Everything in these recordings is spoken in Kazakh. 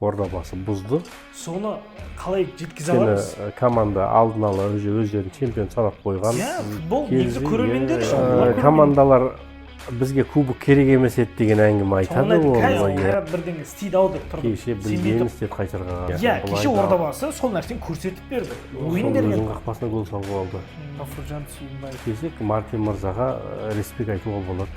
Ордабасы бұзды. Соны қалай жеткізе Өйткені аламыз? Команда алдын ала уже өздерін чемпион санап қойған. Иә, футбол негізі Келесі, көрермендер иә, үшін, олар көрермен. Командалар бізге кубок керек емес еді деген әңгіме Соны айтады айттым, ол. қазір Иә. Қайрат бірдеңе істейді ау деп тұрдым. Кеше Сенбей білгенін тұрдым. істеп, Қайсарға. Иә, кеше Ордабасы сол нәрсені көрсетіп берді, ойын Сол берген. өзінің қақпасына гол салып алды. Ғафуржан Сүйінбаев. Десек, Мартин мырзаға респект айтуға болады.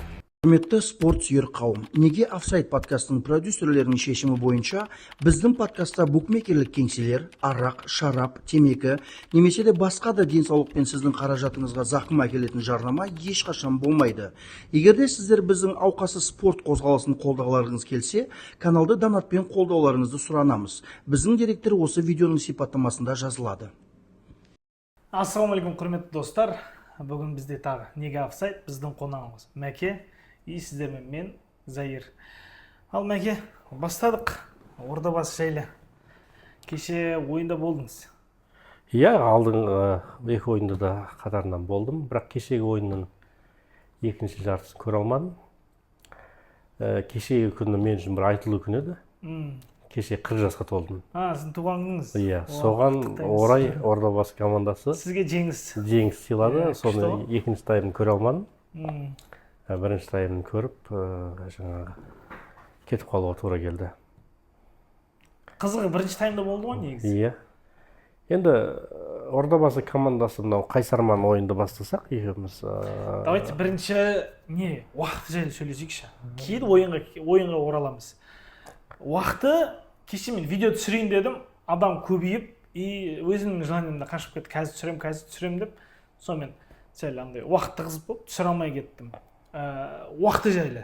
Құрметті спорт сүйер қауым, «Неге офсайд» подкастының продюсерлерінің шешімі бойынша біздің подкастта букмекерлік кеңселер, арақ, шарап, темекі немесе де басқа да денсаулық пен сіздің қаражатыңызға зақым әкелетін жарнама ешқашан болмайды. Егер де сіздер біздің ауқасы спорт қозғалысын қолдағыларыңыз келсе, каналды донатпен қолдауларыңызды сұранамыз. Біздің деректер осы видеоның сипаттамасында жазылады. Ассалаумағалейкум, құрметті достар! Бүгін бізде тағы «Неге офсайд», біздің қонағымыз Мәке и сіздермен мен, Заир. Ал, Мәке, бастадық. Ордабасы жайлы. Кеше ойында болдыңыз. Иә, алдыңғы екі ойында да қатарынан болдым, бірақ кешегі ойынның екінші жартысын көре алмадым. Кешегі күні мен үшін бір айтулы күн еді. Кеше 40 жасқа толдым. А, сіздің туған күніңіз? Иә. О, Соған құттықтаймыз. Орай Ордабасы командасы сізге жеңіс жеңіс сыйлады. Иә, Соны күшті ғой. екінші таймын көре алмадым. Бірінші таймын көріп, жаңағы кетіп қалуға тура келді. Қызығы бірінші таймда болды ғой негізі. Иә, енді Ордабасы командасы, мынау Қайсарман ойынды бастасақ екеуміз. Давайте бірінші не, уақыты жайлы сөйлесейікші, кейін ойынға ораламыз. Уақыты кеше мен видео түсірейін дедім, адам көбейіп и өзімнің желанием да қашып кетті, қазір түсіремін, қазір түсіремін деп, сонымен сәл андай уақыт тығыз болып түсіре алмай кеттім. Уақыты жайлы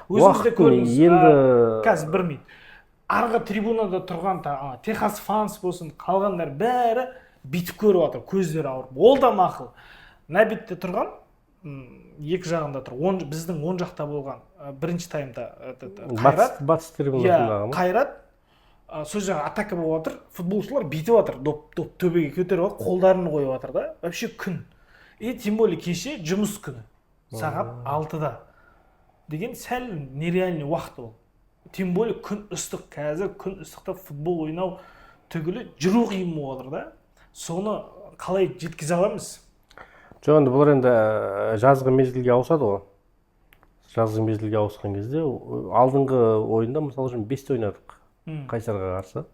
өзіңіз де Уақытын көрдіңіз. Енді Қазір бір минут, арғы трибунада тұрған ана Техас фанс болсын, қалғандар бәрі бүйтіп көріп жатыр, көздері ауырып. Ол да мақұл, мына бетте тұрған, екі жағында тұр, біздің оң жақта болған, бірінші таймда этот, Қайрат. Батыс Иә. трибунасындағы ма? Қайрат, сол жағы атака болып жатыр, футболшылар бүйтіп жатыр, доп төбеге көтеріп алып, қолдарын қойып жатыр да. Вообще күн, и тем более кеше жұмыс күні, сағат 6-да деген сәл нереальный уақыт ол. Тем более күн ыстық, қазір күн ыстықта футбол ойнау түгілі, жүру қиын болып жатыр да. Соны қалай жеткізе аламыз? Жоқ, енді бұлар енді жазғы мезгілге ауысады ғой. Жазғы мезгілге ауысқан кезде алдыңғы ойында, мысалы үшін, 5-те ойнадық Қайсарға қарсы,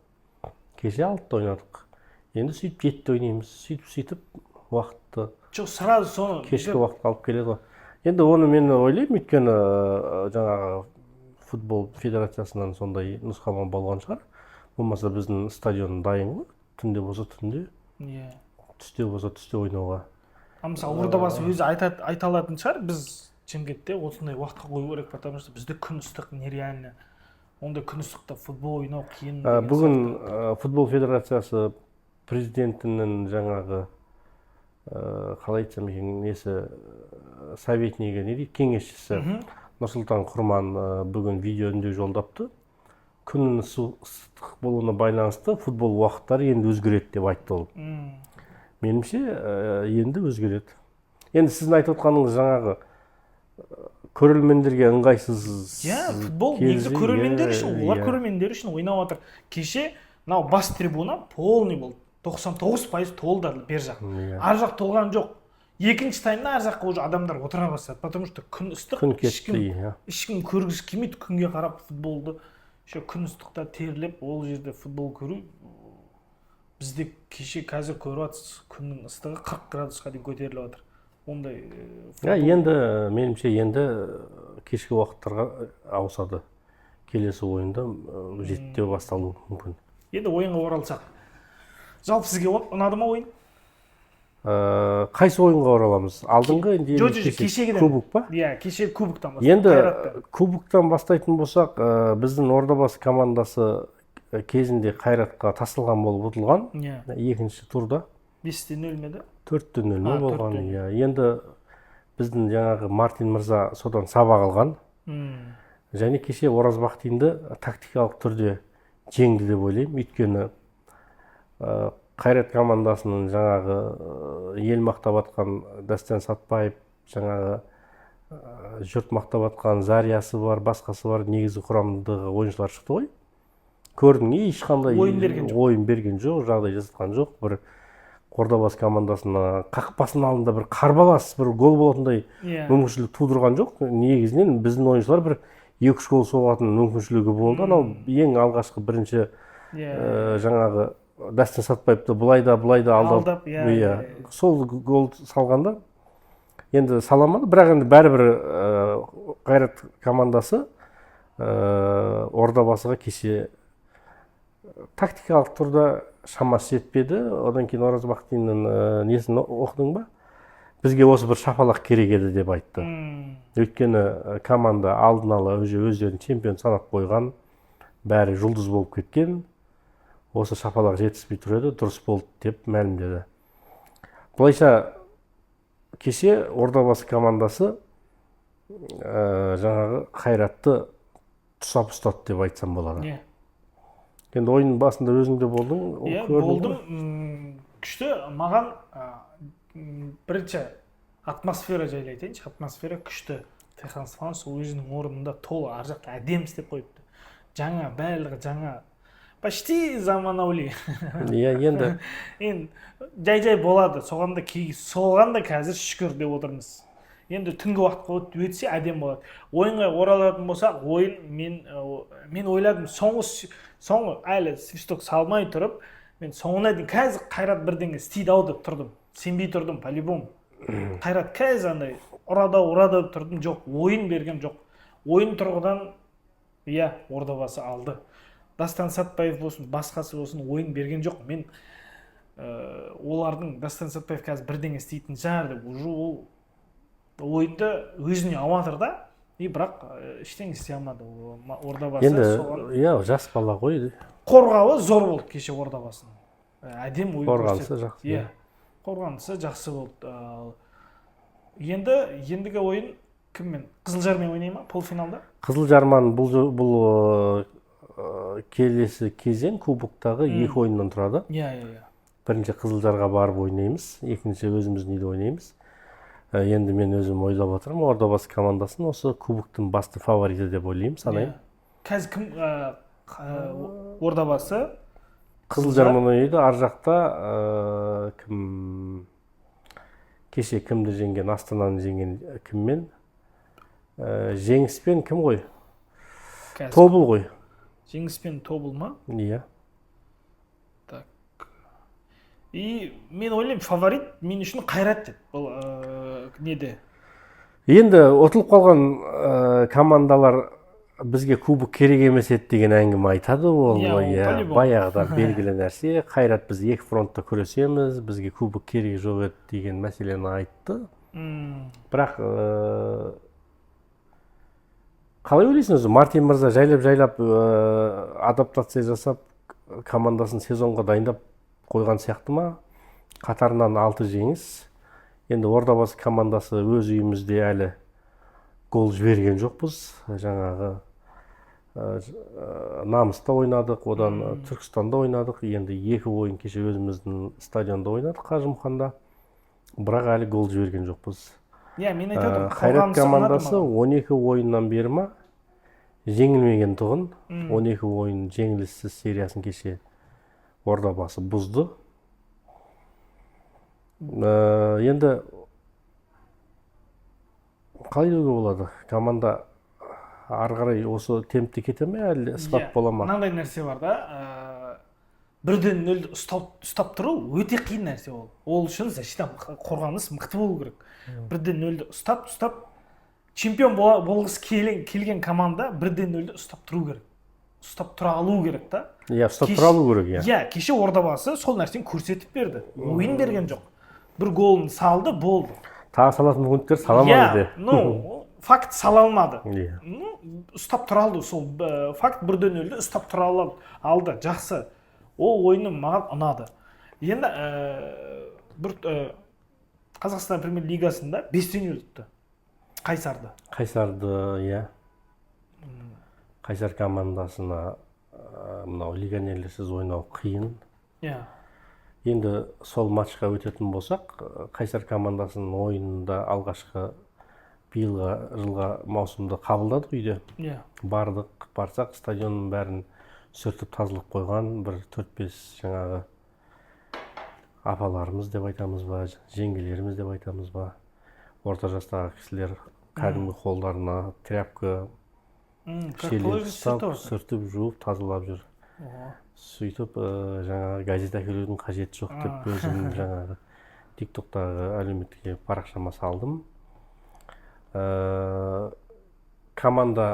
кеше 6-да ойнадық, енді сөйтіп 7-де ойнаймыз, сөйтіп сөйтіп уақытты Жоқ, сразу соны кешкі уақытқа алып келеді ғой. Енді оны мен ойлаймын, өйткені жаңағы футбол федерациясынан сондай нұсқама болған шығар. Болмаса біздің стадион дайын ғой, түнде болса түнде, түсте болса түсте ойнауға. А мысалы, Ордабасы өзі айтады, айта алатын шығар: біз Шымкентте осындай уақытқа қою керек, потому что бізде күн ыстық нереально, ондай күн ыстықта футбол ойнау қиын деген Бүгін сияқты. Футбол федерациясы президентінің жаңағы, қалай айтсам екен, несі, советнигі, не дейді, кеңесшісі Нұрсұлтан Құрман бүгін видео үндеу жолдапты. Күннің ыстық болуына байланысты футбол уақыттары енді өзгереді деп айтты ол. Меніңше, енді өзгереді. Енді сіздің айтып отқаныңыз жаңағы көрермендерге ыңғайсыз. Иә, футбол негізі Келсе, көрермендер үшін, олар көрермендер үшін ойнап жатыр. Кеше мынау бас трибуна полный болды, 99% толды бер жақ. Ар жақ толған жоқ. Екінші таймда ар жаққа уже адамдар отыра бастады, потому что күн ыстық. Күн кетті. Ешкім ешкім көргісі келмейді күнге қарап футболды, еще күн ыстықта терлеп ол жерде футбол көру. Бізде кеше, қазір көріп жатсыз, күннің ыстығы 40 градусқа дейін көтеріліп жатыр. Ондай Иә. футбол- Енді меніңше, енді кешкі уақыттарға ауысады. Келесі ойында 7-де басталуы мүмкін. Енді ойынға оралсақ, жалпы сізге ұнады ма ойын? Қайсы ойынға ораламыз, алдыңғы енді? Жоқ, жоқ, кешегіден. Кубок па? Иә, кеше кубоктан бастап, Енді Қайратпен. Кубоктан бастайтын болсақ, біздің Ордабасы командасы кезінде Қайратқа тасылған болып ұтылған екінші турда. 5-0 ме еді? 4-0 ме А, болған? 4-0. Иә, енді біздің жаңағы Мартин мырза содан сабақ алған және кеше Оразбақтинді тактикалық түрде жеңді деп ойлаймын. Өйткені Қайрат командасының жаңағы ел мақтап атқан Дастан Сатпаев, жаңағы жұрт мақтап атқан Зариясы бар, басқасы бар, негізгі құрамдағы ойыншылар шықты ғой. Көрдің, ешқандай ойын берген жоқ. Ойын берген жоқ, жағдай жасатқан жоқ. Бір Ордабасы командасына қақпасының алдында бір қарбалас бір гол болатындай мүмкіншілік тудырған жоқ. Негізінен біздің ойыншылар бір 2-3 гол соғатын мүмкіншілігі болды. Анау ең алғашқы бірінші жаңағы Дастан Сатпаевты былай да былай да алдап, алдап, иә. Сол гол салғанда енді сала алмады, бірақ енді бәрібір Қайрат командасы Ордабасыға кеше тактикалық тұрда шамасы жетпеді. Одан кейін Оразбақтиннің несін оқыдың ба? Бізге осы бір шапалақ керек еді деп айтты. Өйткені команда алдын ала уже өздерін чемпион санап қойған, бәрі жұлдыз болып кеткен. Осы шапалақ жетіспей тұр еді, дұрыс болды деп мәлімдеді. Былайша кеше Ордабасы командасы жаңағы Қайратты тұсап ұстады деп айтсам болады. Иә. Енді ойынның басында өзің де болдың. Иә, болдым. Күшті. Маған бірінші атмосфера жайлы айтайыншы. Атмосфера күшті. Техас Фанс өзінің орнында толы, ар жақта әдемі істеп қойыпты. Жаңа, барлығы жаңа. Почти заманауи. Иә, енді енді жай-жай болады. Соған да соған да қазір шүкір деп отырмыз. Енді түнгі уақытқа өтсе әдемі болады. Ойынға оралатын болсақ, ойын мен ойладым, соңғы әлі свисток салмай тұрып, мен соңына дейін қазір Қайрат бірдеңе істейді ау деп тұрдым. Сенбей тұрдым, по-любому. Қайрат қазір андай ұрады деп тұрдым. Жоқ, ойын берген жоқ. Ойын тұрғыдан иә, Ордабасы алды. Дастан Сатпаев болсын, басқасы болсын, ойын берген жоқ. Мен олардың Дастан Сатпаев қазір бірдеңе істейтін шығар деп уже ол ойынды өзіне алып жатыр да, и бірақ ештеңе істей алмады Ордабасы. Енді соған иә, жас бала ғой. Қорғауы зор болды кеше Ордабасының. Әдемі ойын Қорғанысы жақсы. Иә. Қорғанысы жақсы болды. Енді ендігі ойын кіммен? Қызылжармен ойнай ма полуфиналда? Қызылжарман бұл келесі кезең кубоктағы екі ойыннан тұрады. Иә, иә. Бірінші Қызылжарға барып ойнаймыз, екінші өзіміздің үйде ойнаймыз. Енді мен өзім ойлап отырмын, Ордабасы командасын осы кубоктың басты фавориті деп ойлаймын, санаймын. Қазір кім Ордабасы? Қызылжармен ойнайды, ар жақта кім кеше кімді жеңген, Астананы жеңген кіммен? Жеңіспен кім ғой? Тобыл ғой. Жеңіспен Тобыл ма? Иә. Так. И мен ойлаймын, фаворит мен үшін Қайрат деп. Бұл неде? Енді ұтылып қалған командалар бізге кубок керек емес еді деген әңгіме айтады ол. Иә, баяғыда белгілі нәрсе. Қайрат біз екі фронтта күресеміз, бізге кубок керек жоқ еді деген мәселені айтты. Бірақ қалай ойлайсың өзі, Мартин мырза жайлап-жайлап адаптация жасап, командасын сезонға дайындап қойған сияқты ма? Қатарынан 6 жеңіс. Енді Ордабасы командасы өз үйімізде әлі гол жіберген жоқпыз. Жаңағы Намыста ойнадық, одан Түркістанда ойнадық. Енді 2 ойын кеше өзіміздің стадионда ойнадық, Қажымұқанда. Бірақ әлі гол жіберген жоқпыз. Иә, мен айтадым, Қайрат командасы 12 ойыннан бері ма жеңілмеген тұғын. 12 ойын жеңіліссіз сериясын кеше Ордабасы бұзды. Енді қалай деуге болады? Команда ары қарай осы темпте кете ме, әлде сыпат бола ма? Мынандай нәрсе бар да, 1-0 ұстап тұру өте қиын нәрсе ол. Ол үшін защита, қорғаныс мықты болу керек. 1-0 ұстап, чемпион болғысы келген команда 1-0 ұстап тұру керек. Ұстап тұра алу керек та. Иә, ұстап тұра алу керек, иә. Иә, кеше Ордабасы сол нәрсені көрсетіп берді. Ойын берген жоқ. Бір голын салды, болды. Тағы салатын мүмкіндіктер сала алмады де. Ну, факт сала алмады. Ну, ұстап тұра алды сол факт 1-0 ұстап тұра алды. Жақсы. Ол ойыны маған ұнады. Енді бір Қазақстан премьер лигасында 5-0 ұтты. Қайсарды. Қайсарды, иә. Қайсар командасына мынау легионерлерсіз ойнау қиын. Иә. Енді сол матчқа өтетін болсақ, Қайсар командасының ойынында алғашқы биылғы жылға маусымды қабылдадық үйде. Иә. Бардық, барсақ стадионның бәрін Сүртіп, тазалап қойған бір 4-5 жаңағы апаларымыз деп айтамыз ба, жеңгелеріміз деп айтамыз ба, орта жастағы кісілер кәдімгі қолдарына тряпка, Как шелек положено, ұстап, сүртіп жатыр. сүртіп, жуып, тазалап жүр. Сөйтіп, жаңағы газет әкелудің қажеті жоқ деп өзім жаңағы Тик Токтағы әлеуметтік парақшама салдым. Команда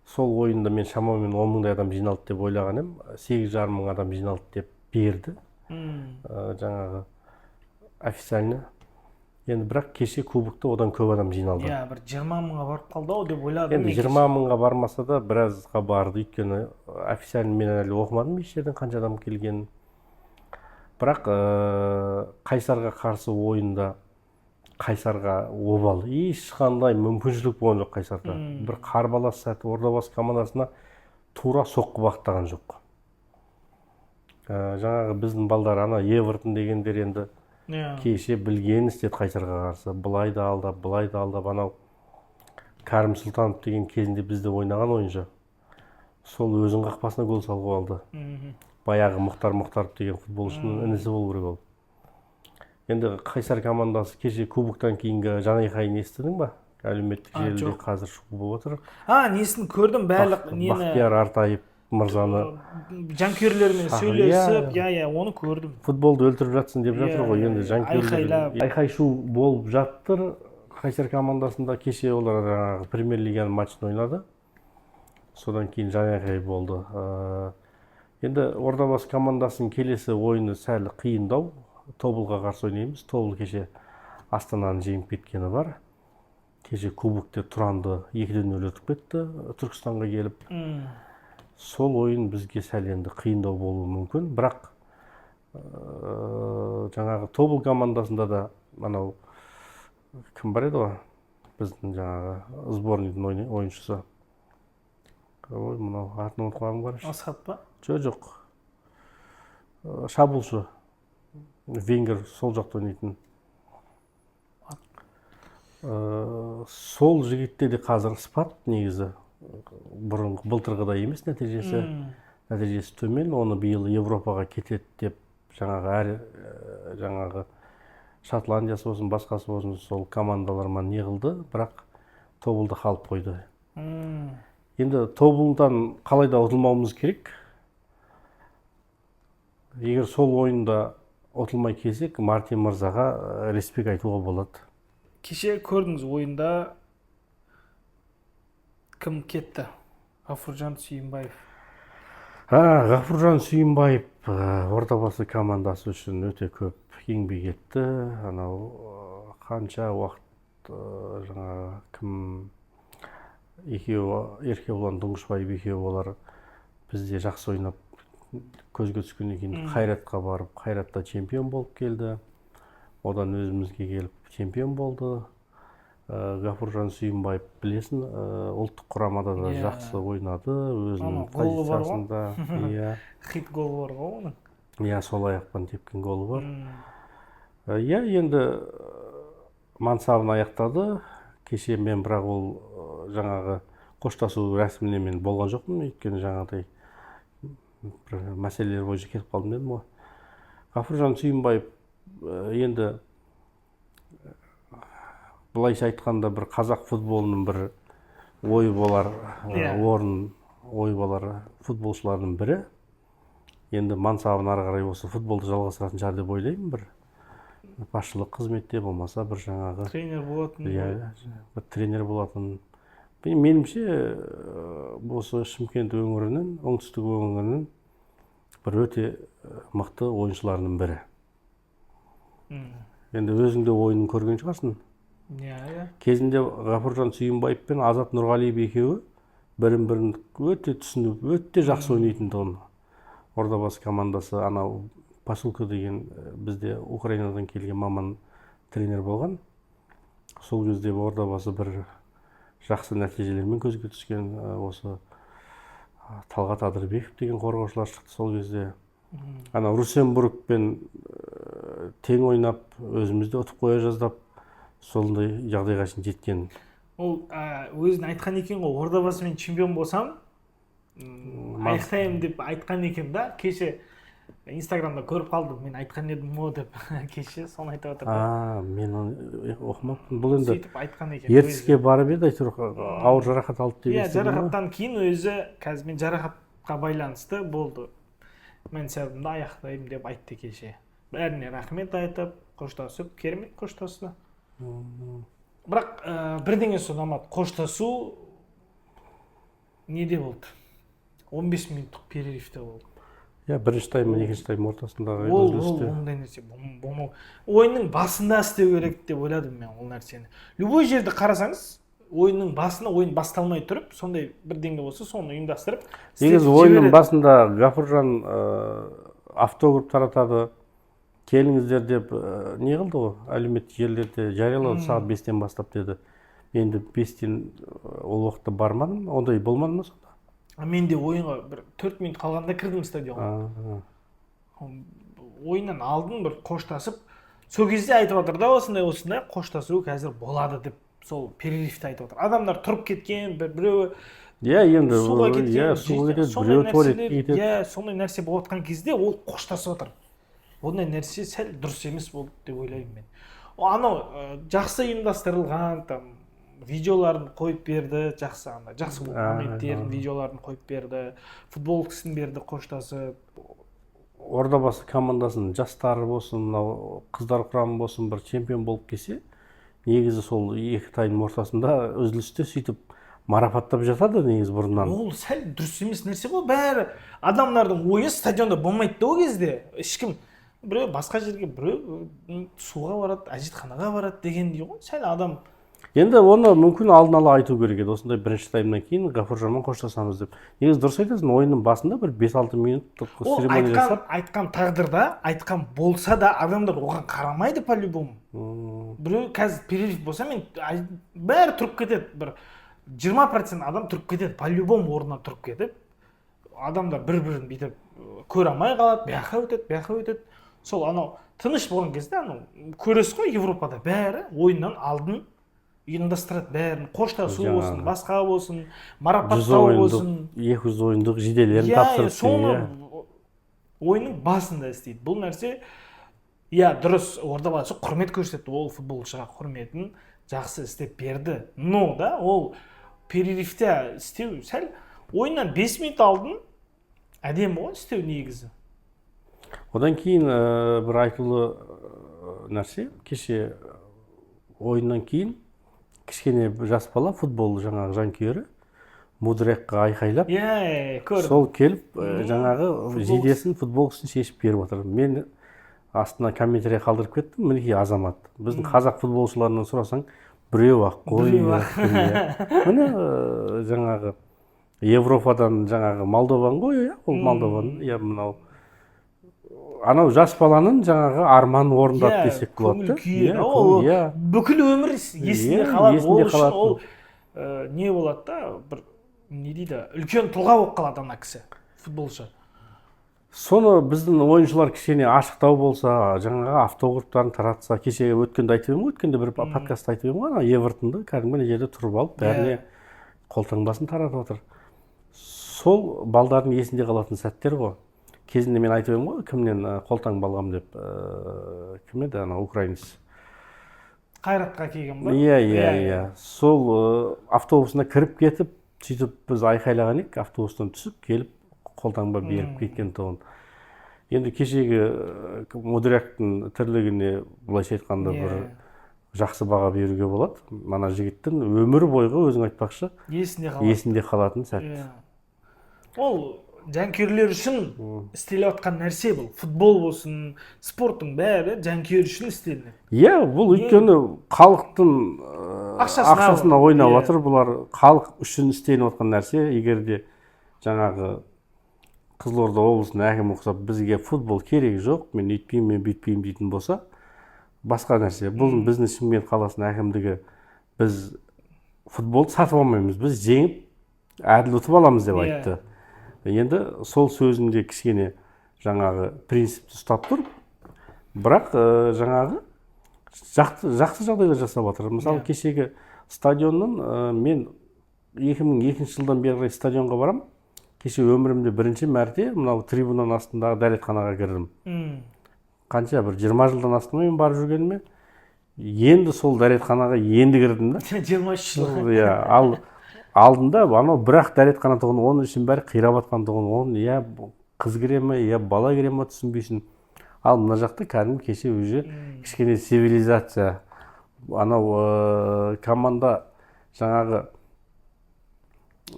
сол ойында мен шамамен 10 мыңдай адам жиналды деп ойлаған едім, 8,5 мың адам жиналды деп берді жаңағы официально. Енді бірақ кеше кубокта одан көп адам жиналды. Иә, бір 20 мыңға барып қалды ау деп ойладым Енді мен кеше. 20 мыңға бармаса да, біразға барды, өйткені официально мен әлі оқымадым еш жерден қанша адам келгенін. Бірақ Қайсарға қарсы ойында Қайсарға обал, ешқандай мүмкіншілік болған жоқ Қайсарда. Бір қарбалас сәт Ордабасы командасына тура соққы бағыттаған жоқ. Жаңағы біздің балдар, ана Эвертон дегендер енді кеше білгенін істеді Қайсарға қарсы, былай да алдап, былай да алдап. Анау Кәрім Сұлтанов деген кезінде бізде ойнаған ойыншы, сол өзінің қақпасына гол салып алды. Баяғы Мұхтар Мұхтаров деген футболшының інісі болу керек ол. Енді Қайсар командасы кеше кубоктан кейінгі жанайқайын естідің ба? Әлеуметтік желіде Жоқ. қазір шу болып отыр. А, несін көрдім, барлық нені. Бақтияр Артаев мырзаны жанкүйерлермен сөйлесіп. Иә, оны көрдім. Футболды өлтіріп жатсың деп жатыр ғой. Енді жанкүйерлер айқайлап. Айқай шу болып жатыр Қайсар командасында. Кеше олар жаңағы премьер лиганың матчын ойнады, содан кейін жанайқай болды. Енді Ордабасы командасының келесі ойыны сәл қиындау, Тобылға қарсы ойнаймыз. Тобыл кеше Астананы жеңіп кеткені бар. Кеше кубокте Тұранды 2-0 өтіп кетті Түркістанға келіп. Сол ойын бізге сәл енді қиындау болуы мүмкін. Бірақ жаңағы Тобыл командасында да анау кім бар еді ғой, біздің жаңағы сборныйдың ойыншысы, ой, мынау атын ұмытып қалғаным қарашы. Асхат па? Жоқ, шабуылшы венгер, сол жақта ойнайтын. Сол жігітте де қазір спад негізі, бұрынғы, былтырғыдай емес нәтижесі. Нәтижесі төмен. Оны биыл Европаға кетеді деп жаңағы әр жаңағы Шотландиясы болсын, басқасы болсын, сол командалармен не қылды, бірақ Тобылда қалып қойды. Енді Тобылдан қалай да ұтылмауымыз керек. Егер сол ойында ұтылмай келсек, Мартин мырзаға респект айтуға болады. Кеше көрдіңіз, ойында кім кетті? Ғафуржан Сүйінбаев. Ғафуржан Сүйінбаев Ордабасы командасы үшін өте көп еңбек етті. Анау қанша уақыт жаңағы кім екеуі, Еркебұлан Тұңғышбаев екеуі, олар бізде жақсы ойнап, көзге түскеннен кейін Қайратқа барып, Қайратта чемпион болып келді, одан өзімізге келіп чемпион болды. Ғафуржан Сүйінбаев, білесің, ұлттық құрамада да жақсы ойнады өзінің Ана голы бар ғой. позициясында, иә. Хит голы бар ғой оның. Иә, сол аяқпен тепкен голы бар. Иә, енді мансабын аяқтады кеше. Мен бірақ ол жаңағы қоштасу рәсіміне мен болған жоқпын, өйткені жаңағыдай бір мәселелер бойынша кетіп қалдым дедім ғой. Ғафуржан Сүйінбаев енді былайша айтқанда бір қазақ футболының бір ойы болар орын ойы болар футболшылардың бірі. Енді мансабын ары қарай осы футболды жалғастыратын шығар деп ойлаймын, бір басшылық қызметте, болмаса бір жаңағы тренер болатын. Иә, бір тренер болатын. Меніңше, осы Шымкент өңірінің, оңтүстік өңірінің бір өте мықты ойыншыларының бірі. Енді өзің де ойынын көрген шығарсың. Иә. Кезінде Ғафуржан Сүйінбаев пен Азат Нұрғалиев екеуі бірін бірін өте түсініп, өте жақсы ойнайтын тұғын. Ордабасы командасы анау Посылка деген бізде Украинадан келген маман тренер болған. Сол кезде Ордабасы бір жақсы нәтижелермен көзге түскен. Осы Талғат Адырбеков деген қорғаушылар шықты сол кезде. Ана Русенбургпен тең ойнап, өзімізде ұтып қоя жаздап, сондай жағдайға шейін жеткен. Ол өзін айтқан екен ғой: «Ордабасымен чемпион болсам, Аяқтаймын деп айтқан екен да. Кеше Инстаграмда көріп қалдым, мен айтқан едім ғой деп, кеше соны айтып жатыр да. А, мен оны оқымаппын. Бұл енді сөйтіп айтқан екен. Ертіске барып еді, әйтеуір ауыр жарақат алды деп Иә. естідім ғой. Жарақаттан кейін өзі қазір мен жарақатқа байланысты болды, мансабымды аяқтаймын деп айтты кеше. Бәріне рахмет айтып, қоштасып, керемет қоштасты. Бірақ бірдеңесі ұнамады: қоштасу неде болды? 15 минуттық перерывте болды. Иә, бірінші тайм мен екінші тайм ортасындағы Ол үзілісте. Ондай нәрсе болмау, ойынның басында істеу керек деп ойладым мен ол нәрсені. Любой жерде қарасаңыз, ойынның басында, ойын басталмай тұрып, сондай бірдеңе болса, соны ұйымдастырып Негізі істетіп ойынның жібереді. басында Гафуржан автограф таратады, келіңіздер деп, не қылды ғой, әлеуметтік желілерде жариялады, сағат 5-тен бастап деді. Мен енді 5-тен ол уақытта бармадым. Ондай болмады ма сонда? А мен де ойынға бір 4 минут қалғанда кірдім стадионға. Ойыннан алдын бір қоштасып, сол кезде айтып жатыр да, осындай осындай қоштасу қазір болады деп. Сол перерывте айтып жатыр. Адамдар тұрып кеткен, біреуі Иә, енді суға кеткен, иә, суға кетеді, сондай біреуі туалетке кетеді. Иә, сондай нәрсе болып жатқан кезде ол қоштасып жатыр. Ондай нәрсе сәл дұрыс емес болды деп ойлаймын мен. Анау жақсы ұйымдастырылған, там видеоларын қойып берді, жақсы, ана жақсы моменттерін, видеоларын қойып берді, футболкасын берді қоштасып. Ордабасы командасының жастары болсын, мынау қыздар құрамы болсын, бір чемпион болып келсе, негізі сол екі таймның ортасында үзілісте сөйтіп марапаттап жатады негізі бұрыннан. Ол сәл дұрыс емес нәрсе ғой. Бәрі адамдардың ойы стадионда болмайды да ол кезде. Ешкім, біреу басқа жерге, біреу суға барады, әжетханаға барады дегендей ғой, сәл адам. Енді оны мүмкін алдын ала айту керек еді, осындай бірінші таймнан кейін Гафуржанмен қоштасамыз деп. Негізі дұрыс айтасың, ойынның басында бір 5-6 минуттық Ол церемония айтқан жасап. Айтқан тағдырда айтқан болса да, адамдар оған қарамайды по любому. Біреу қазір перерыв болса, мен бәрі тұрып кетеді, бір 20% адам тұрып кетеді по любому орнынан тұрып кетіп, адамдар бір бірін бүйтіп көре алмай қалады, бұяққа өтеді, бұяққа өтеді. Сол анау тыныш болған кезде, анау көресіз ғой, Европада бәрі ойыннан алдын ұйымдастырады бәрін, қоштасу Жаңағы болсын, басқа болсын, 100 марапаттау ойындық, болсын. 200 ойындық жиделерін тапсырып. Соны иә. ойынның басында істейді бұл нәрсе. Иә, дұрыс, Ордабасы құрмет көрсетті, ол футболшыға құрметін жақсы істеп берді, но да ол перерывте істеу сәл, ойыннан 5 минут алдын әдемі ғой істеу негізі. Одан кейін бір айтулы нәрсе: кеше ойыннан кейін кішкене бір жас бала, футбол жаңағы жанкүйері, Мудрякқа айқайлап, Иә, иә, көрдім. сол келіп жаңағы жейдесін, футболкасын шешіп беріп отыр. Мен астына комментарий қалдырып кеттім: мінекей, азамат. Біздің қазақ футболшыларынан сұрасаң, біреу ақ қой. Біреу ақ. Иә. Міне, жаңағы Европадан жаңағы молдован ғой, иә, ол молдован, иә, мынау анау жас баланың жаңағы арманын орындады десек болады Көңіл да. күйі Иә, да, ол иә. бүкіл өмір есінде қалады Есінде ол үшін. қалатын. Ол не болады да, бір не дейді, үлкен тұлға болып қалады ана кісі, футболшы. Соны біздің ойыншылар кішкене ашықтау болса, жаңағы автографтарын таратса. Кеше өткенде айтып едім ғой, өткенде бір подкастта айтып едім ғой, ана Эвертонды кәдімгі ана жерде тұрып алып, бәріне қолтаңбасын таратып жатыр. Сол балдардың есінде қалатын сәттер ғой. Кезінде мен айтып едім ғой, кімнен қолтаңба алғанмын деп, кім еді ана украинец? Қайратқа келген ба? Иә, сол автобусына кіріп кетіп, сөйтіп біз айқайлаған едік, автобустан түсіп келіп қолтаңба беріп кеткен тұғын. Енді кешегі Мудряктың тірлігіне, былайша айтқанда, бір жақсы баға беруге болады. Мана жігіттің өмір бойғы, өзің айтпақшы, Есінде қалады. Есінде қалатын сәт. Иә. Ол жанкүйерлер үшін істеліп жатқан нәрсе. Бұл футбол болсын, спорттың бәрі жанкүйер үшін істелінеді. Иә, бұл өйткені халықтың Ақшасына ақшасына ойнап жатыр бұлар. Халық үшін істелініп жатқан нәрсе. Егер де жаңағы Қызылорда облысының әкімі ұқсап, бізге футбол керек жоқ, мен өйтпеймін, мен бүйтпеймін дейтін болса, басқа нәрсе. Бұл біздің Шымкент қаласының әкімдігі біз футболды сатып алмаймыз, біз жеңіп, әділ ұтып аламыз деп айтты. Енді сол сөзінде кішкене жаңағы принципті ұстап тұр, бірақ жаңағы жақсы, жақсы жағдайлар жасап жатыр. Мысалы, кешегі стадионның, мен 2002 жылдан бері қарай стадионға барамын. Кеше өмірімде бірінші мәрте мынау трибунаның астындағы дәретханаға кірдім. Қанша, бір 20 жылдан асты ма мен барып жүргеніме, енді сол дәретханаға енді кірдім да. 23 жыл. Иә, ал алдында анау бір ақ дәретхана тұғын, оның ішінің бәрі қирап жатқан тұғын, оны я қыз кіре ме, я бала кіре ме, түсінбейсің. Ал мына жақта кәдімгі кеше уже кішкене цивилизация. Анау команда жаңағы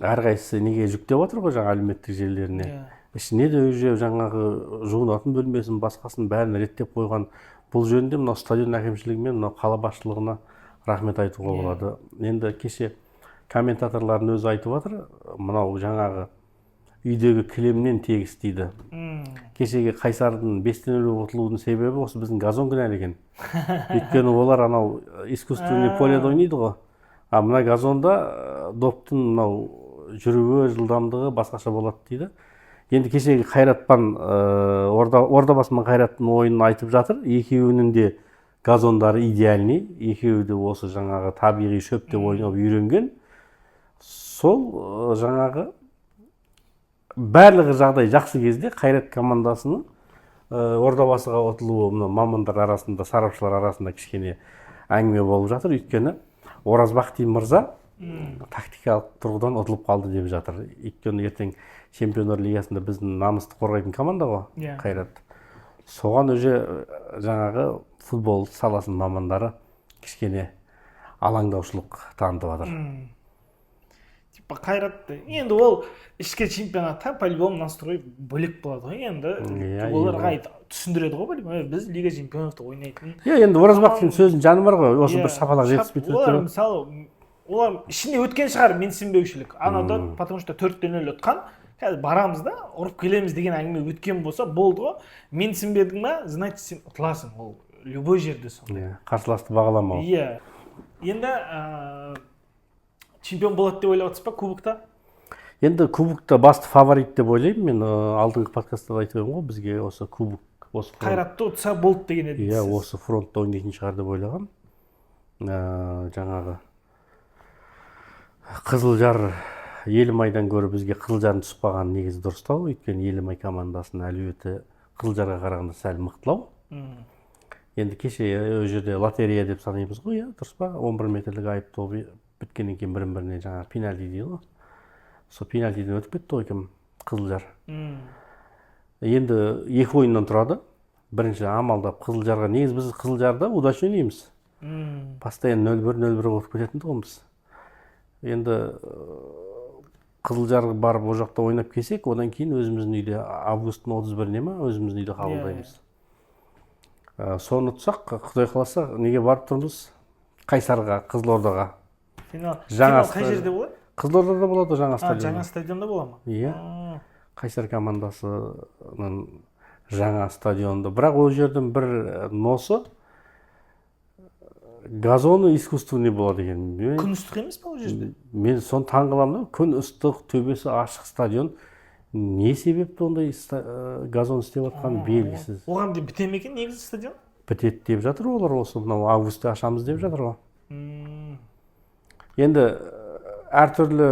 әрқайсысы неге жүктеп жатыр ғой жаңа әлеуметтік желілеріне. Ішіне де уже жаңағы жуынатын бөлмесін, басқасын, бәрін реттеп қойған. Бұл жөнінде мынау стадион әкімшілігі мен мынау қала басшылығына рахмет айтуға болады. Енді кеше комментаторлардың өзі айтып жатыр, мынау жаңағы үйдегі кілемнен тегіс дейді. Кешегі Қайсардың 5-0 ұтылудың себебі осы біздің газон кінәлі екен, өйткені олар анау искусственный поледа ойнайды ғой, а мына газонда доптың мынау жүруі, жылдамдығы басқаша болады дейді. Енді кешегі Қайратпен Ордабасы мен Қайраттың ойынын айтып жатыр. Екеуінің де газондары идеальный, екеуі де осы жаңағы табиғи шөпте ойнап үйренген. Сол жаңағы барлығы жағдай жақсы кезде Қайрат командасының Ордабасыға ұтылуы мына мамандар арасында, сарапшылар арасында кішкене әңгіме болып жатыр, өйткені Оразбахти мырза тактикалық тұрғыдан ұтылып қалды деп жатыр. Өйткені ертең Чемпиондар лигасында біздің намысты қорғайтын команда ғой Қайрат. Соған уже жаңағы футбол саласының мамандары кішкене алаңдаушылық танытып жатыр. Типа Қайрат енді ол ішкі чемпионатта по любому настрой бөлек болады ғой енді. Оларға түсіндіреді ғой по-любому: «Біз Лига чемпионовта ойнайтын». Иә, енді Оразбақтың сөзінің жаны бар ғой, осы бір шапалақ жетіспей тұр. Олар, мысалы, олар ішінде өткен шығар менсінбеушілік анада, потому что 4-0 ұтқан, қазір барамыз да ұрып келеміз деген әңгіме өткен болса болды ғой. Менсінбедің ба, значит, сен ұтыласың, ол любой жерде сондай. Иә, қарсыласты бағаламау. Иә, енді чемпион болады деп ойлап отырсыз ба кубокта? Енді кубокта басты фаворит деп ойлаймын мен. Алдыңғы подкастта да айтып едім ғой, бізге осы кубок, осы фронт, Қайратты ұтса болды деген едіңіз иә сіз. Осы фронтта ойнайтын шығар деп ойлағанмын. Жаңағы Қызылжар, Елімайдан гөрі бізге Қызылжардың түсіп қалғаны негізі дұрыстау, өйткені Елімай командасының әлеуеті Қызылжарға қарағанда сәл мықтылау. Енді кеше ол жерде лотерея деп санаймыз ғой, иә, дұрыс па? 11 метрлік айып добы біткеннен кейін бірін біріне жаңағы пенальти дейді ғой, сол пенальтиден өтіп кетті ғой кім, Қызылжар. Енді екі ойыннан тұрады. Бірінші амалдап Қызылжарға, негізі біз Қызылжарда удачно ойнаймыз. Постоянно 0-1, 0-1 ұтып кететін тұғынбыз. Енді Қызылжарға барып, ол жақта ойнап келсек, одан кейін өзіміздің үйде августтың 31-іне ма, өзіміздің үйде қабылдаймыз. Соны ұтсақ, құдай қаласа, неге барып тұрмыз, Қайсарға, Қызылордаға. Финал. Жаңа Финал қай жерде болады? Қызылордада болады ғой, жаңа А, стадион. Жаңа стадионда бола ма? Иә. Қайсар командасының жаңа стадионында, бірақ ол жердің бір носы, газоны искусственный болады екен. Күн ыстық емес па ол жерде? Мен соны таң қаламын да, күн ыстық, төбесі ашық стадион, не себепті ондай газон істеп жатқаны белгісіз. Оған дейін біте ме екен негізі стадион? Бітеді деп жатыр олар, осы мынау августта ашамыз деп жатыр ғой. Енді әртүрлі,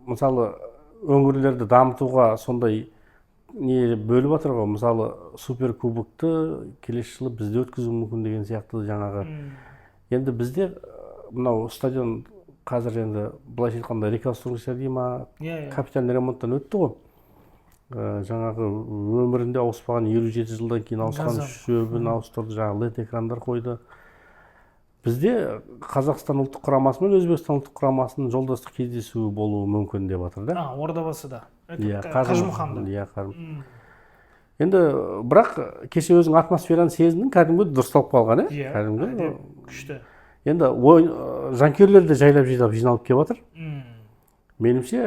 мысалы, өңірлерді дамытуға сондай не бөліп жатыр ғой, мысалы, супер кубокты келесі жылы бізде өткізу мүмкін деген сияқты жаңағы. Енді бізде мынау стадион қазір енді былайша айтқанда реконструкция дей ма, иә иә капитальный ремонттан өтті ғой. Жаңағы өмірінде ауыспаған, 57 жылдан кейін ауысқан Газон. шөбін ауыстырды, жаңағы лед экрандар қойды. Бізде Қазақстан ұлттық құрамасы мен Өзбекстан ұлттық құрамасының жолдастық кездесуі болуы мүмкін деп жатыр да. А, Ордабасыда? Иә. Қажымұқанда. Иә. Енді бірақ кеше өзің атмосфераны сезіндің, кәдімгі дұрысталып қалған, иә. Иә. Кәдімгі Әдемі, күшті. Енді ойын, жанкүйерлер де жайлап жайлап жиналып келіп жатыр. Меніңше,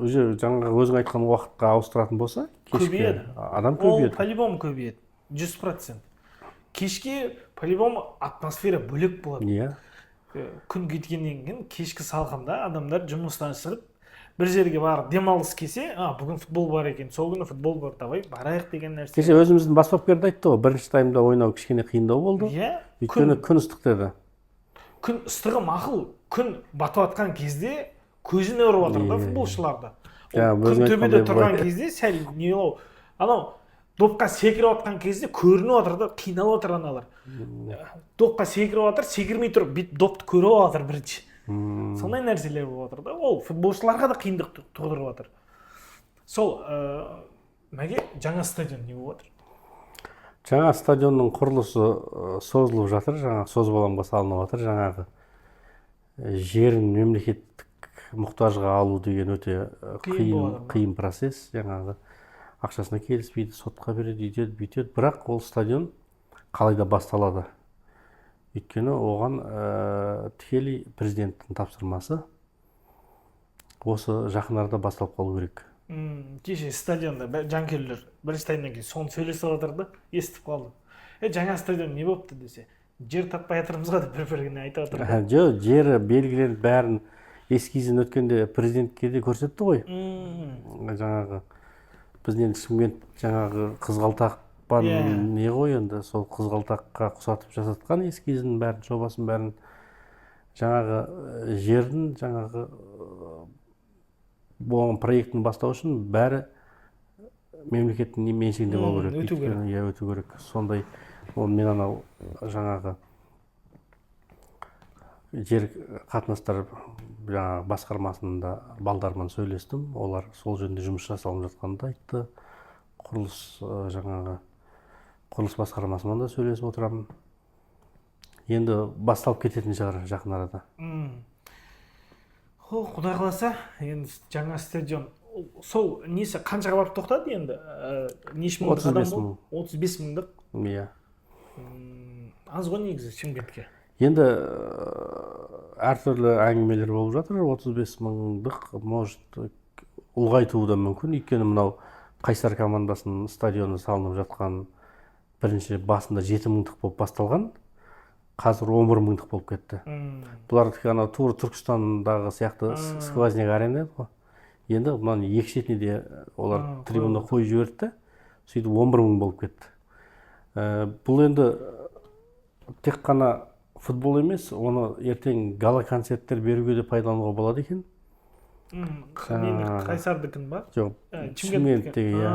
уже жаңағы өзің айтқан уақытқа ауыстыратын болса, кешке Көбейеді. адам Ол көбейеді. По любому көбейеді, 100%. Кешке по любому атмосфера бөлек болады. Күн кеткеннен кейін кешкі салқында адамдар жұмыстан шығып, бір жерге барып демалыс келсе, а бүгін футбол бар екен, сол күні футбол бар, давай барайық деген нәрсе. Кеше өзіміздің бас бапкер де айтты ғой, бірінші таймда ойнау кішкене қиындау болды, өйткені күн, күн ыстық деді. Күн ыстығы мақұл, күн батып жатқан кезде көзіне ұрып жатыр да Иә, иә. футболшыларды. Ол Жаңа күн өзің төбеде айтқандай тұрған былай. кезде сәл нелау, анау допқа секіріп жатқан кезде көрініп жатыр да, қиналып жатыр аналар. Допқа секіріп жатыр, секірмей тұрып бүйтіп допты көріп алып жатыр бірінші. Сондай нәрселер болып жатыр да, ол футболшыларға да қиындық тудырып жатыр. Сол мәге, жаңа стадион не болып жатыр? Жаңа стадионның құрылысы созылып жатыр, жаңа созбалаңға салынып жатыр. Жаңағы жерін мемлекеттік мұқтажға алу деген өте қиын қиын болады ма? Қиын процесс. Жаңағы ақшасына келіспейді, сотқа береді, өйтеді, бүйтеді. Бірақ ол стадион қалай да басталады, өйткені оған тікелей президенттің тапсырмасы, осы жақын арада басталып қалу керек. Кеше стадионда жанкүйерлер бірінші таймнан кейін соны сөйлесіп жатыр да, естіп қалдым. Е, жаңа стадион не болыпты десе, жер таппай жатырмыз ғой деп бір біріне айтып жатыр да. Жоқ, жері белгіленіп, бәрін эскизін өткенде президентке де көрсетті ғой. Жаңағы біздің енді Шымкент жаңағы қызғалдақпен не ғой енді, сол қызғалдаққа ұқсатып жасатқан эскизін бәрін, жобасын бәрін. Жаңағы жердің жаңағы болған проектін бастау үшін бәрі мемлекеттің меншігінде болу керек. Өту керек. Өйткені, иә, өту керек. Сондай ол мен анау жаңағы жер қатынастар жаңағы басқармасында балдармен сөйлестім, олар сол жөнінде жұмыс жасалынып жатқанын да айтты. Құрылыс жаңағы құрылыс басқармасымен да сөйлесіп отырамын. Енді басталып кететін шығар жақын арада. О, құдай қаласа, енді жаңа стадион сол несі қаншаға барып тоқтады енді? Неше мыңдық адам 35 болды? мың. 35 мыңдық. Иә. Аз ғой негізі Шымкентке. Енді әртүрлі әңгімелер болып жатыр. 35 мыңдық, может, ұлғайтуы да мүмкін, өйткені мынау Қайсар командасының стадионы салынып жатқан бірінші басында 7 мыңдық болып басталған, қазір 11 мыңдық болып кетті. Бұлардікі анау тура Түркістандағы сияқты сквозняк арена еді ғой. Енді мынаның екі шетіне де олар трибуна қойып жіберді да, сөйтіп 11 мың болып кетті. Бұл енді тек қана футбол емес, оны ертең гала концерттер беруге де пайдалануға болады екен. Нені, Қайсардікін ба? Жоқ, Шымкенттікі. Шымкенттегі, иә.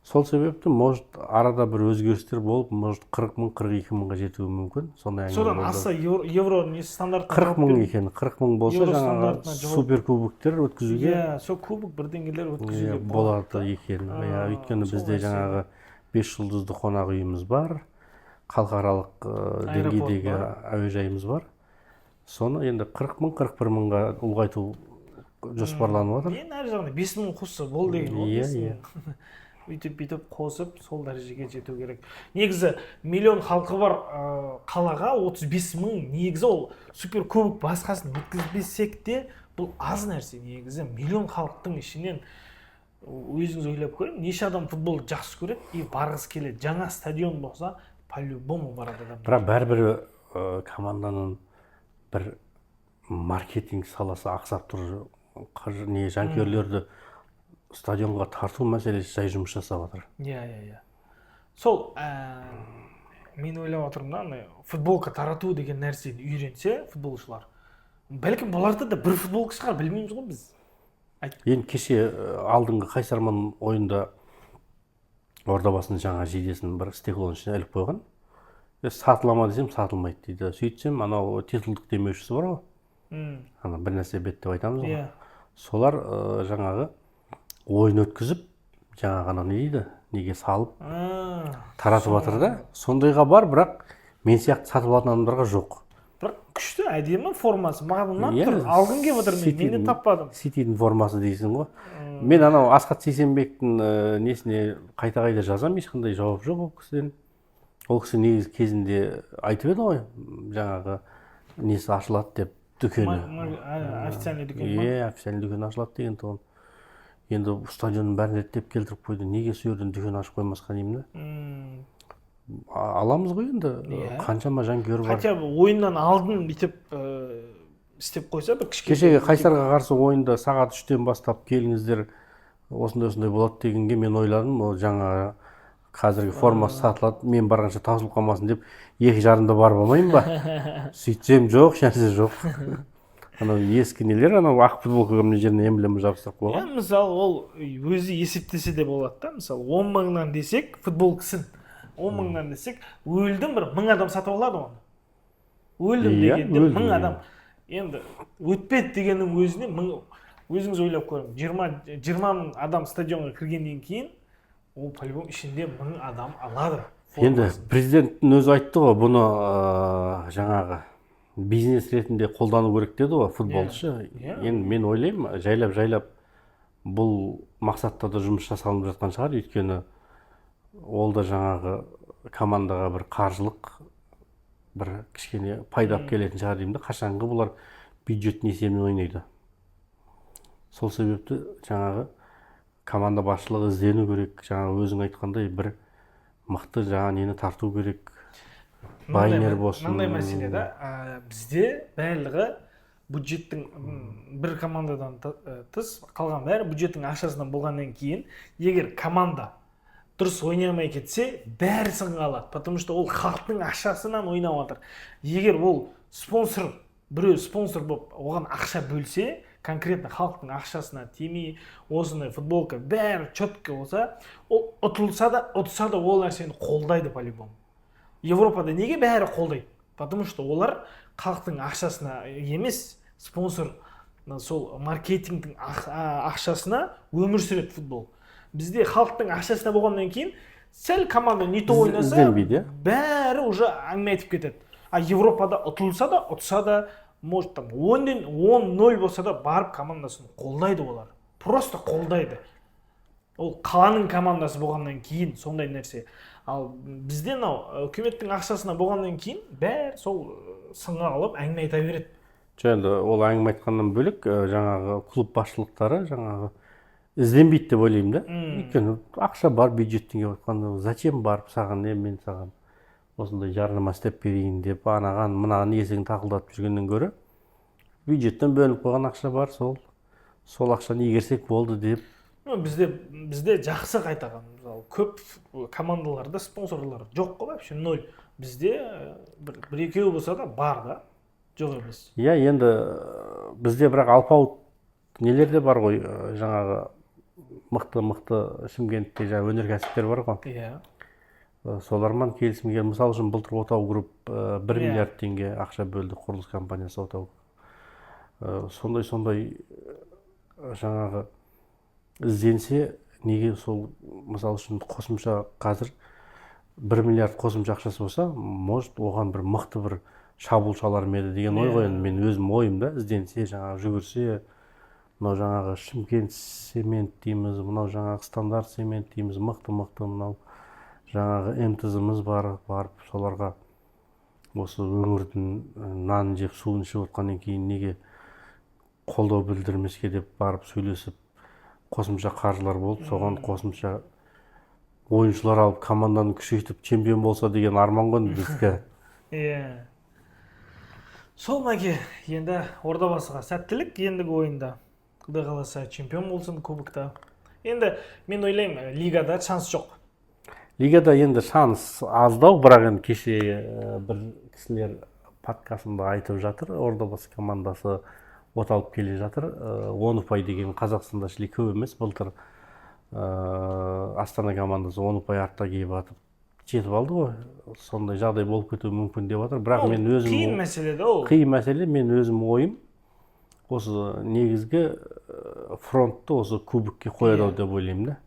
Сол себепті, может, арада бір өзгерістер болып, может, 40 мың, 42 мыңға жетуі мүмкін, сондай әңгіме Содан болды. асса, евро несі стандартына 40 жауап мың екен. 40 мың болса, Евро жаңағы стандартына жауап супер кубоктер өткізуге Иә, сол кубок бірдеңелер өткізуге иә, болады екен, иә. Өйткені сол бізде нәрсе. жаңағы бес жұлдызды қонақ үйіміз бар, халықаралық Аэропорт деңгейдегі бар. әуежайымыз бар. Соны енді 40 мың, 41 мыңға ұлғайту жоспарланып жатыр. Енді ар жағында 5 мың қосса болды деген ғой. Иә, 5 мың. иә. Өйтіп бүйтіп қосып, сол дәрежеге жету керек негізі. Миллион халқы бар қалаға 35 мың негізі ол супер кубок басқасын өткізбесек те, бұл аз нәрсе негізі. Миллион халықтың ішінен өзіңіз ойлап көрің, неше адам футболды жақсы көреді и барғысы келеді. Жаңа стадион болса, по любому барады адамдар. Бірақ бәрібір команданың бір маркетинг саласы ақсап тұр. Не, жанкүйерлерді стадионға тарту мәселесі жай жұмыс жасап жатыр. Иә, сол мен ойлап отырмын да, андай футболка тарату деген нәрсені үйренсе футболшылар, бәлкім, бұларда да бір футболка шығар, білмейміз ғой біз. Енді кеше алдыңғы Қайсарман ойында Ордабасының жаңа жейдесін бір стеклоның ішіне іліп қойған. Е, сатыла ма десем, сатылмайды дейді. Сөйтсем, анау титулдық демеушісі бар ғой, ана бір нәрсе бет деп айтамыз ғой, солар жаңағы ойын өткізіп, жаңағы анау не дейді, неге салып таратып жатыр да. Сондайға бар, бірақ мен сияқты сатып алатын адамдарға жоқ. Бірақ күшті, әдемі формасы, маған ұнап Иә, тұр, алғым келіп отыр мен, мен де таппадым. Ситидің формасы дейсің ғой. Мен анау Асхат Сейсенбектің несіне қайта қайта жазамын, ешқандай жауап жоқ ол кісіден. Ол кісі негізі кезінде айтып еді ғой, жаңағы несі ашылады деп, дүкені. Официальный дүкен ба? Иә, официальный дүкен ашылады деген тұғын. Енді стадионның бәрін реттеп келтіріп қойды, неге сол жерден дүкен ашып қоймасқа деймін да. Аламыз ғой енді. Иә. Қаншама жанкүйер бар. Хотя бы ойыннан алдын бүйтіп істеп қойса бір кішкене. Кешегі Қайсарға қарсы ойында сағат 3-тен бастап келіңіздер, осындай осындай болады дегенге мен ойладым, ол жаңа қазіргі формасы сатылады, мен барғанша таусылып қалмасын деп 2:30-да барып алмаймын ба? Сөйтсем, жоқ, ешнәрсе жоқ. Анау ескі нелер, анау ақ футболкаға мына жеріне эмблема жабыстырып қойған. Иә, мысалы, ол өзі есептесе де болады да. Мысалы, 10 мыңнан десек, футболкасын 10 мыңнан десек, өлдім, бір 1000 адам сатып алады оны, өлдім дегенде өлдім, 1000 иә. адам. Енді өтпеді дегеннің өзіне 1000, өзіңіз ойлап көріңіз, 20 мың адам стадионға кіргеннен кейін ол по любому ішінде 1000 адам алады Енді формасын. президенттің өзі айтты ғой, бұны жаңағы бизнес ретінде қолдану керек деді ғой футболды ше. Енді мен ойлаймын, жайлап жайлап бұл мақсатта да жұмыс жасалынып жатқан шығар, өйткені ол да жаңағы командаға бір қаржылық бір кішкене пайда алып келетін шығар деймін да. Қашанғы бұлар бюджеттің есебінен ойнайды? Сол себепті жаңағы команда басшылығы іздену керек, жаңағы өзің айтқандай, бір мықты жаңа нені тарту керек, байнер болсын. Мынандай мәселе да, бізде барлығы бюджеттің, бір командадан тыс қалған бәрі бюджеттің ақшасынан болғаннан кейін, егер команда дұрыс ойнай алмай кетсе, бәрі сынға алады, потому что ол халықтың ақшасынан ойнап жатыр. Егер ол спонсор, біреу спонсор болып оған ақша бөлсе, конкретно халықтың ақшасына тимей, осындай футболка, бәрі четко болса, ол ұтылса да, ұтса да, ол нәрсені қолдайды по любому. Европада неге бәрі қолдайды? Потому что олар халықтың ақшасына емес, спонсор, сол маркетингтің ақшасына өмір сүреді футбол. Бізде халықтың ақшасына болғаннан кейін, сәл команда не то ойнаса, ізденбейді, иә? бәрі уже әңгіме айтып кетеді. А Европада ұтылса да, ұтса да, может, там 10-0 болса да, барып командасын қолдайды олар, просто қолдайды, ол қаланың командасы болғаннан кейін сондай нәрсе. Ал бізде мынау үкіметтің ақшасына болғаннан кейін, бәрі сол сынға алып, әңгіме айта береді. Жоқ, енді ол әңгіме айтқаннан бөлек, жаңағы клуб басшылықтары жаңағы ізденбейді деп ойлаймын да. Өйткені ақша бар бюджеттен келіп жатқанда, зачем барып саған, е, мен саған осындай жарнама істеп берейін деп, анаған мынаған есігін тақылдатып жүргеннен гөрі, бюджеттен бөлініп қойған ақша бар, сол ақшаны игерсек болды деп. Ну, бізде жақсы қайтаған, мысалы, көп командаларда спонсорлар жоқ қой, вообще ноль. Бізде бір екеу болса да бар да, жоқ емес. Иә, енді бізде бірақ алпауыт нелер де бар ғой, жаңағы мықты мықты Шымкентте жаңағы өнеркәсіптер бар ғой. Солармен келісімге, мысалы үшін, былтыр Отау Групп бір миллиард теңге ақша бөлді, құрылыс компаниясы Отау. Сондай жаңағы ізденсе, неге сол, мысалы үшін, қосымша қазір 1 миллиард қосымша ақшасы болса, может, оған бір мықты бір шабуыл шалар ма еді деген ой ғой. Енді мен өзім ойым да, ізденсе, жаңағы жүгірсе, мынау жаңағы Шымкент Цемент дейміз, мынау жаңағы Стандарт Цемент дейміз, мықты мықты мынау жаңағы МТЗ-мыз бар, барып соларға осы өңірдің нанын жеп, суын ішіп отқаннан кейін неге қолдау білдірмеске деп барып сөйлесіп, қосымша қаржылар болып, соған қосымша ойыншылар алып, команданы күшейтіп, чемпион болса деген арман ғой енді біздікі. Иә, сол, Мәке, енді Ордабасыға сәттілік ендігі ойында, құдай қаласа, чемпион болсын кубокта. Енді мен ойлаймын, лигада шанс жоқ. Лигада енді шанс аздау, бірақ енді кеше бір кісілер подкастында айтып жатыр, Ордабасы командасы от алып келе жатыр. 10 ұпай деген Қазақстанда шли көп емес. Былтыр Астана командасы 10 ұпай артта келіп атып жетіп алды ғой, сондай жағдай болып кетуі мүмкін деп жатыр. Бірақ Ол мен өзім қиын мәселе да ол. Қиын мәселе. Мен өзім ойым, осы негізгі фронтты осы кубокке қояды ау деп ойлаймын да.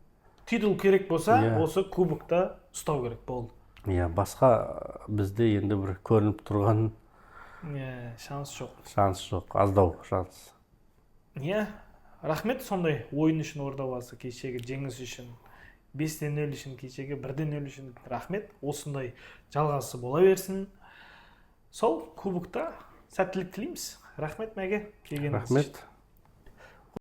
Титул керек болса, осы кубокта ұстау керек болды. Иә, басқа бізде енді бір көрініп тұрған Иә, шанс жоқ. Шанс жоқ, аздау шанс. Иә, рахмет сондай ойын үшін, Ордабасы, кешегі жеңіс үшін, 5-0 үшін, кешегі 1-0 үшін рахмет. Осындай жалғасы бола берсін. Сол кубокта сәттілік тілейміз. Рахмет, Мәке, келгеніңіз үшін. Рахмет.